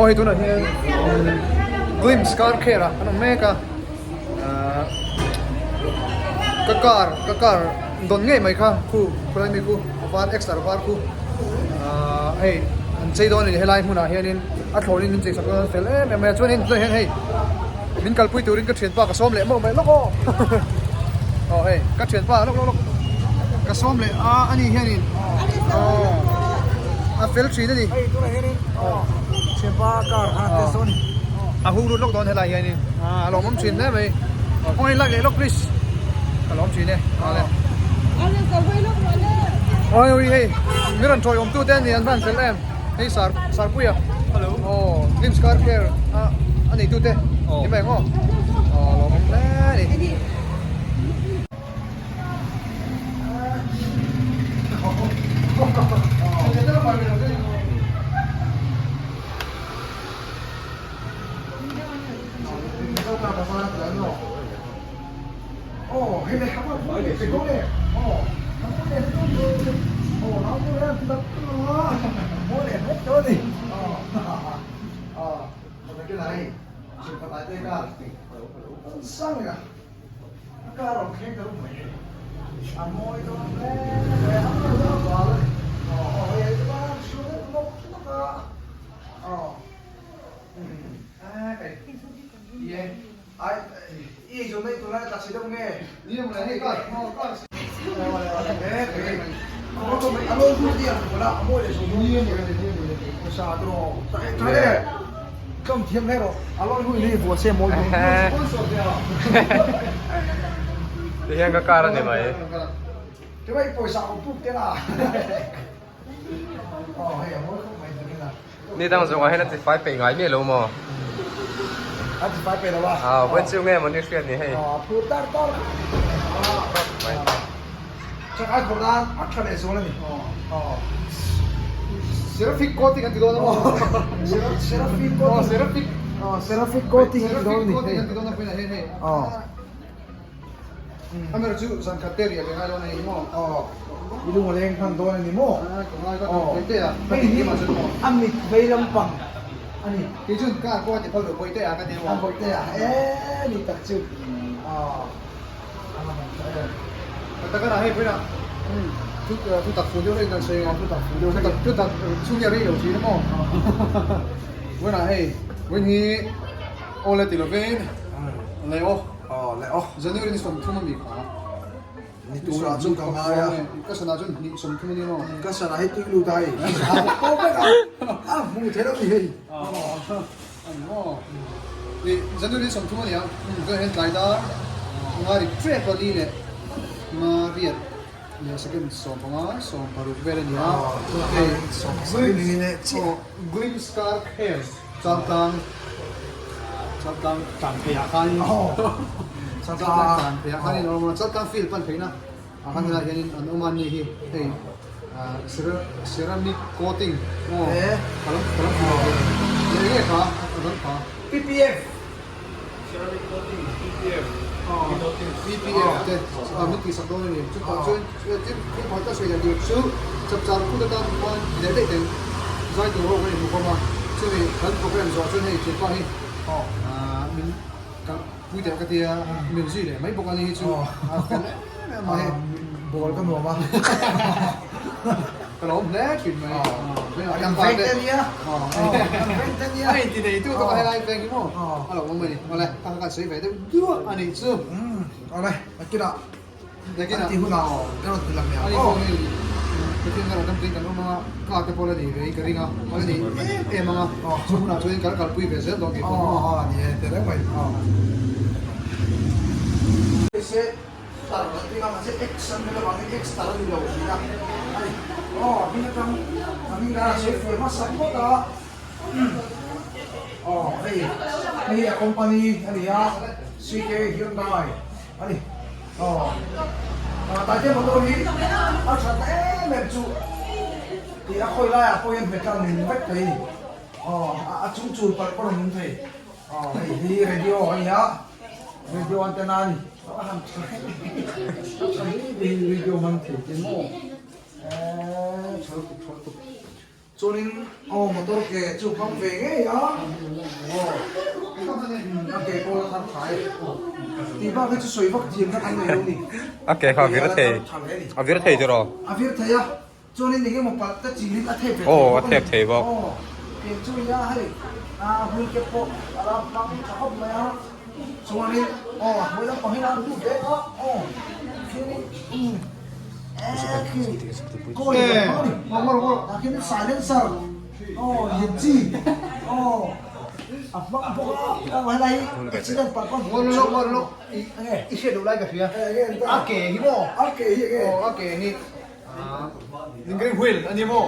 Aw hei tunah hian Glimpse car care ah an awm mek a ahh ka car ka car dawn ngei mai kha khu khulai mi khu a var XR var khu ahh hei an chei dawn a ni helai hmunah hianin a thlawnin min chei sak dawn a fel em em mai a chuanin tunah hian hei min kalpui turin ka thianpa ka sawm leh mawlh mai lawk aw aw hei ka thianpa lawk lawk lawk ka sawm leh a ani hianin aw a fel thin a ni hei tunah hianin aw thianpa car kha a test dawn a ni a hung lut lawk dawn helai hianin a lawmawm thin hle mai kawngin like leh lawk please ka lawm thin e awle awi hei mi rawn tawiawm tute an ni an hman fel em. Hei sar sarpuia hello aw glimpse car care a a nei tute ni mai ang aw aw lo awm hle a ni. Ai i eizawn na i tunlai a tla chhe deuh nge? Ti hian ka car a ni mai. Ni dang zawngah hian a ti fai peih ngai miah lo maw? A ti fai peih lo a. Aw, vawi chu nge maw ni hriat ni hei. Aw, phur tar tar khawp mai. Chakai phur nan a tha leh zual a ni. Aw. Seraphic coating an ti dawn a maw? Seraphic coating. Aw, seraphic. Aw, seraphic coating an ti dawn a ni. Seraphic coating an ti dawn a hei hei. Aw. Amir chu zan khat te riah ve ngai dawn a ni maw? Aw, i lung a leng hman dawn a ni maw? A, ka ngai ka tam thei teh a, ka Hei ti hi hlim a chuan maw? a mit vei lampang a ni. Kei chuan car pawh a ti phal lo, Bawihte ah ka ti maw? A Bawihte ah e ni tak chu. Aw, a la hman tawh em? Ka tak a rah hei pawhin a, thu thu tak fu deuh reng kan sawi a, thu tak fu deuh reng, thu tak chhung hi a rei lo thin a maw? Vawiinah hei, vawiin hi aw le ti lovin leh aw. Aw le aw. January ni 30 a mi kha. Ni turah chuan ka ngai a. Ka sana chuan ni 30 a ni maw? Ka sana hi tui lut a hei. A pawh vek a. A hmu thei lo ni hei. A ni maw? Ni January ni 30 a ni a. Chuan hian tlai dar nga ri trep a ni leh nga riat leh second 15 16 vel a ni a. Hei Glimpse Car Care. Chaltlang Chaltlang tlan phei ah khan Chaltlang tlan phei ah khan in awm a Chaltlang field pan pheina ah khan helai hianin an awm a ni hi hei ceramic coating aw ka lo ka lo hmu ve leh nge kha a dang kha PPF Ceramic coating PPF PPF te a min tihsak dawn a ni chutah chuan thil pakhat ka sawi leh tur chu chapchar kut atan khuan leh daih teng zai tur ho kan inhmu khawm a chumi kan program zawh chuan hei thianpa hi min kalh pui teh ka tia min zui leh mai bawk a ni hi chu a fel em em a hei ball ka nuam a. Ka lawm hle thin mai. Kan veng te nia. Kan veng te nia. A inti nei tu tawk a helai veng hi maw. A lo awm a ni. Awle, ka kan sawi ve deuh duah a nih chu. Awle, nakinah. Nakinah. An ti hunah ka rawn ti lang leh ang. A ni pawh hei Pathian ka rawn dam tuin kan awm anga, car te pawh la nei ve in ka ring a. A la nei em em ang a. Chu hunah chuan kan kalpui ve zel dawn kei pawh maw. Aw, ni e, ti reng mai. Tar an ti ngam mahse X an hmel avangin X tar a ni lo thin a a ni. Aw a hming atang a hming dan a sawi fui hmasa phawt a aw hei hei hi a company a ni a CK Hyundai a ni aw Taite motor hi a that na em em chu tih a khawi laiah pawh hian hmet tlang min vek thei a ni aw a chung chul palh pawh a rawn awm thei aw hei hi radio a ni a. Radio antenna a ni. A han tha tha hle hi radio hman thei te maw. Eee tha lutuk tha lutuk. Chuanin aw motor ke chu hmang ve ngei a, aw a ke pawh la thar tha e. Tih bak hi chu sawi vak thiam kha kan nei lo ni. A ke kha a vir thei, a vir thei tiraw? A vir thei a, chuanin eng emaw palh te chilin a thep ve thei bawk a ni. Aw a thep thei bawk. Aw ke chu nia hei a hmui ke pawh a la hmang tha khawp mai a, chuanin aw a hmui lampang hi a lut ve a, aw khianin umm. I hriat loh lai ka hria a ke hi maw a ke hi aw a ke hi green wheel a ni maw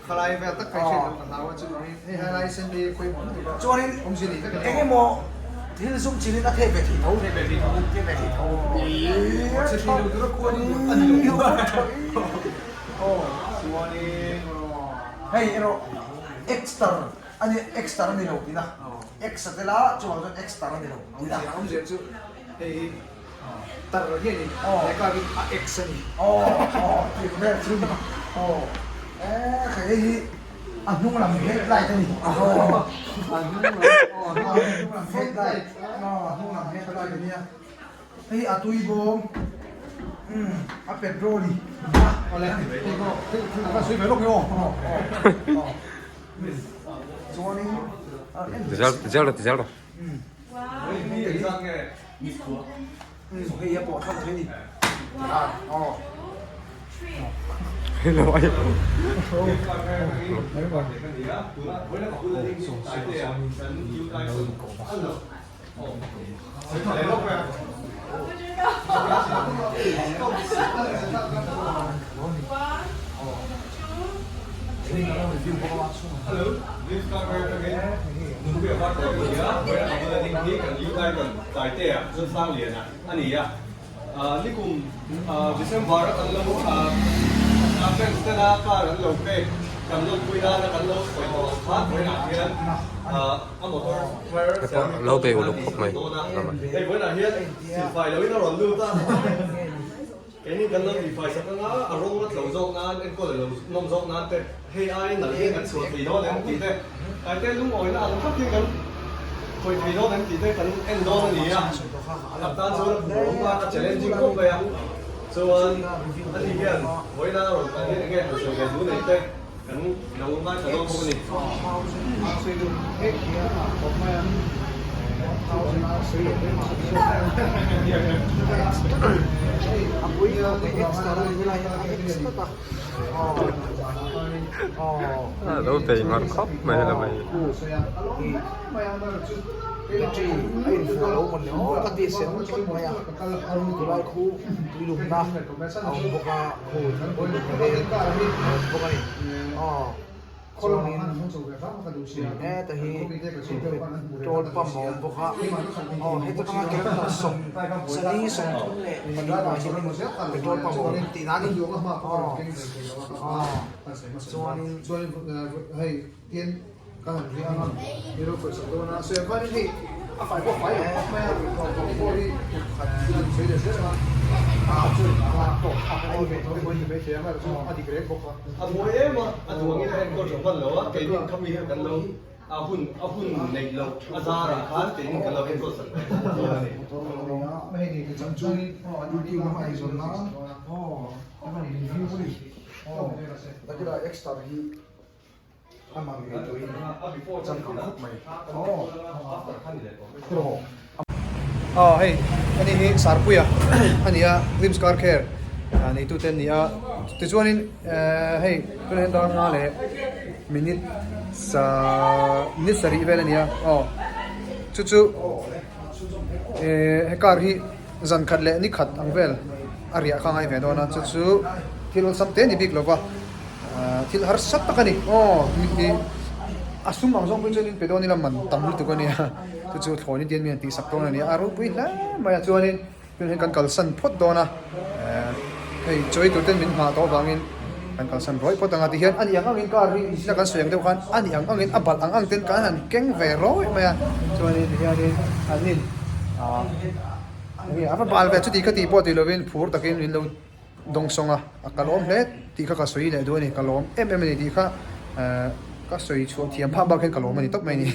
khalai vel tak ka hriat loh ka hlau a chu hei helai sen hi pawimawh lutuk a chuanin awmzia nei vek a ni engemaw Thil zum chin in a thep ve thei tho. Thep ve thei tho. Thep ve thei tho. Che thei lo tura khua ni a ni lo. Aw chuanin hei erawh extra a ni extra a ni lo tihna. X a tel a chuvang chuan extra a ni lo tihna. Awmzia chu hei hi tar hi a ni. He car hi a x a ni. Aw aw tih vel chu aw e hei hi. A hnung lam headlight a ni. A hnung lam aw a hnung lam headlight aw a hnung lam headlight a nia. Hei a tui bawm umm a petrol i Awle hei pawh hei ka sawi ve lawk ni aw. Aw chuanin Ti zel ti zel rawh ti zel rawh. Hei a pawh thlak thei ni. Aw. Nikum December a kan lo fans tena car an lo pek kan lawmpui nana kan lo sawi tawh ang khan vawiinah hian a motor thar ceramic coating a tih sak dawn a, hei vawiinah hian silfai loin a rawn lut a, keini kan lo tihfai sak anga a rawng a tlo zawk nan enkawl a lo nawm zawk nan te hei aiin nalh hian kan chhuah thei dawn em tih te Taite lungawina ang thlapin kan khawih thei dawn em tih te kan en dawn a ni a, a tan chuan a phur awm a, a challenging khawp mai a, chuan ani hian vawiina a rawn kal hian enge han sawi ve duh neih te kan lo ngaithla dawn bawk a ni. A lo bei ngar khawp mai la mai. Chuanin heta hi petrol pump a awm bawk a aw heta tanga kilometer 40 34 ah hianin petrol pump a awm tihna a ni aw aw chuanin A buai em a, a duh angin a enkawl tha hman lo a, keini khami hian kan lo a hun a hun neih loh a zarah khan keini kan lo enkawl sak ve dawn a ni. Aw hei ani hi Sarpuia a ni a Glimpse Car Care neitu te an ni a tichuanin ehh hei tunah hian dar nga leh minute sa minute sarih vel a ni a aw chu chu ehh he car hi zan khat leh ni khat ang vel a riah kha a ngai ve dawn a chu chu thil awlsam te a ni bik lo va. Thil harsa tak a ni aw a sum ang zawng pawh chuan in pe dawn ila man tam lutuk a nia chu chu thlawn in tian mi han tih sak dawn a ni a ropui hle mai a chuanin tunah hian kan kalsan phawt dawn a hei chawi tur ten min nghah tawh avangin kan kalsan rawih phawt ang a tihian a ni ang angin car hi zina kan sawi ang deuh khan a ni ang angin a balh ang ang ten kan han keng ve rawih mai a chuanin tihianin an in ah enge a va bal ve chuti kha tih pawh tih lovin phur takin min lo. Dawngsawng a, a ka lawm hle tih kha ka sawi leh duh a ni, ka lawm em em a ni tih kha Ka sawi chhuah thiam phah bak hian ka lawm a ni tawp mai a ni.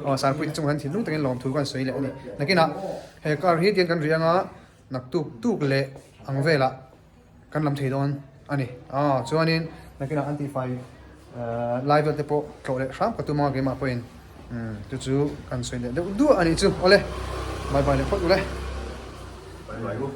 Aw Sarpuite chungah hian thinlung takin lawmthu ka han sawi leh a ni. Nakinah he car hi tiang kan riang a, naktuk tuk leh ang velah kan lam thei dawn a ni. Aw chuanin nakinah an tihfai lai vel te pawh tlawh leh hram ka tum anga keimah pawhin chu chu kan sawi leh deuh duah a nih chu. Awle bye bye leh phawt ule. Bye bye u.